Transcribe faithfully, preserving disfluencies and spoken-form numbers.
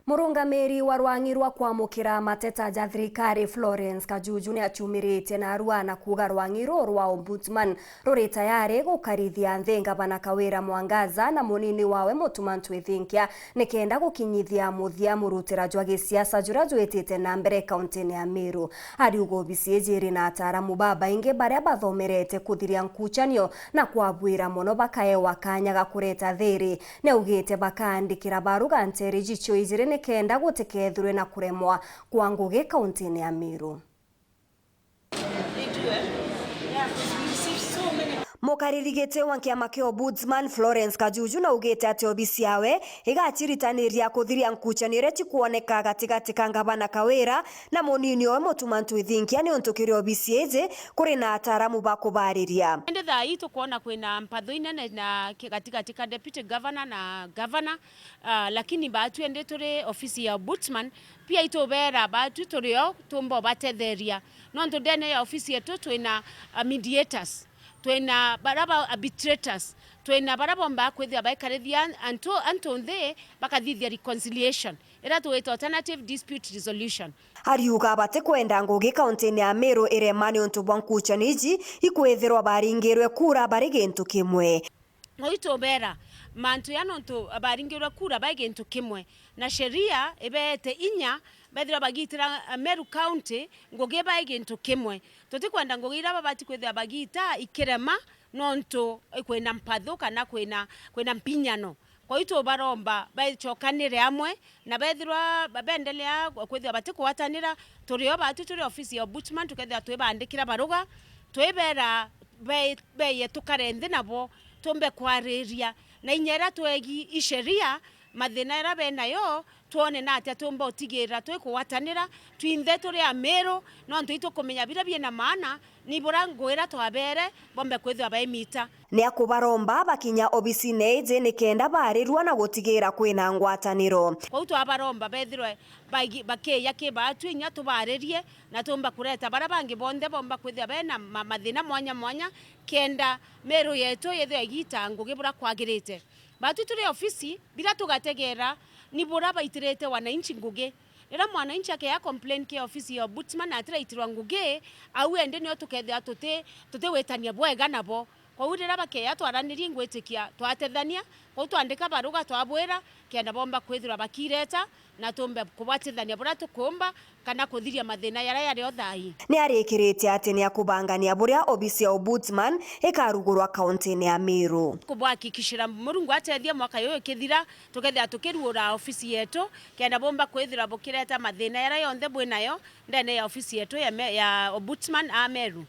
Murungamiri wa rwang'i rwa kwamukira mateta ja thirikari, Florence Kajuju, ni aciumiritie narua na kuuga rwang'i ruu rwa Ombudsman ruri tayari gukarithia nthi Ngavana Kawira Mwangaza na munini wawe Mutuma Ntwithinkia, nikenda gukinyithia muthia murutira jwa gisiasa juria jwitite na mbere kauntini ya Meru. Ariuga obisi iji iri na ataaramu babaingi baria bathomerete kuthiria nkucanio na kwabwira mono bakaewa kanya ga kureta thiri. Niaugite bakaandikira baruga nteri jicio ijiri nikenda gutikethirwe na kuremwa kwa ngugi kauntini ya Meru. Mukariri giti wa kiama kia Ombudsman, Florence Kajuju, naugite ati obisi yawe igaciritaniria kuthiria nkucanio iria cikwoneka gatigati ka Ngavana Kawira na munini owe Mutuma Ntwithinkia, niuntu kiri obisi iji kuri na ataaramu ba kubariria. Indi thaa ii tukwona kwina mpatho inene na ki-, gatigati ka Deputy Governor na Governor, ah, lakini baatwi indi turi ofisi ya Ombudsman, pia itubeera baatwi turi o tumba ubatetheria. Nontu ndene ya ofisi yetu twina, ah, mediators, twina baria ba arbitrators, twina baria bombaa kwithira baikarithia antu, antu nthi bakathithia reconciliation, iria tugwita alternative dispute resolution. Ariuga batikwenda ngugi kauntini ya Meru irema niuntu bwa nkucanio iji ikwithirwa baringirwe kura bari gintu kimwe. Uu itubeera mantu ya nontu baringirwe kura bai gintu kimwe, na sheria ibeete inya bethirwa bagitira Meru County ngugi bai gintu kimwe. Tutikwenda ngugi iria babati kwithira bagita ikirema nontu kwina mpathu kana kwina, kwina mpinyano. Kwou tubaromba bacokanire amwe, na bethirwa ba-, beendelea kwithirwa batikugwatanira, turi o baatwi turi ofisi ya Ombudsman, tukethirwa twibandikira baruga, twibeera be-, beeye tukare nthi nabo, tumbe kwariria na inya iria twegi i sheria, mathina iria benayo, twone na atia tumba utigira twikugwatanira twinthe turi Amiru, nontu itukumenya biria biina maana, ni bura ngugi iria twabeere bombe kwithirwa baimita. Ni akubaromba bakinya obisine iji nikenda baarirua na gutigira kwina ngwataniro. Kwou twabaromba bethirwe baigi-, bakiija ki baatwi inya tubaaririe, na tumba kureta baria bangi bonthe bomba kwithirwa bena ma-, mathina mwanya mwanya, kenda Meru yetu yithirwe igita ngugi bura kwagirite. Baatwi turi ofisi, biria tugategeera ni bura baitirite wananchi ngugi. Riria mwananchi akeeja complain ki ofisi ya Ombudsman na atiraitirwa ngugi, au endi nio tukethirwa tuti-, tutiwitania bwega nabo. Kwou riria bakeeja twaranirie, ingwitikia twatethania, kwou twandika baruga twabwira, kenda bomba kwithirwa bakireta, na tumbe kubwatithania buria tukumba, kana kuthiria mathina jaria jari o thaa ii. Ni arikirite ati ni akubangania buria obisi ya Ombudsman ikarugurwa kauntini ya Meru. Kubwakikishira Murungu atethia mwaka juju ukithira, tukethira tukiruura ofisi yetu, kenda bumba kwithirwa bukireta mathina jaria jonthe bwinayo ndene ya ofisi yetu ya me-, ya Ombudsman a Meru.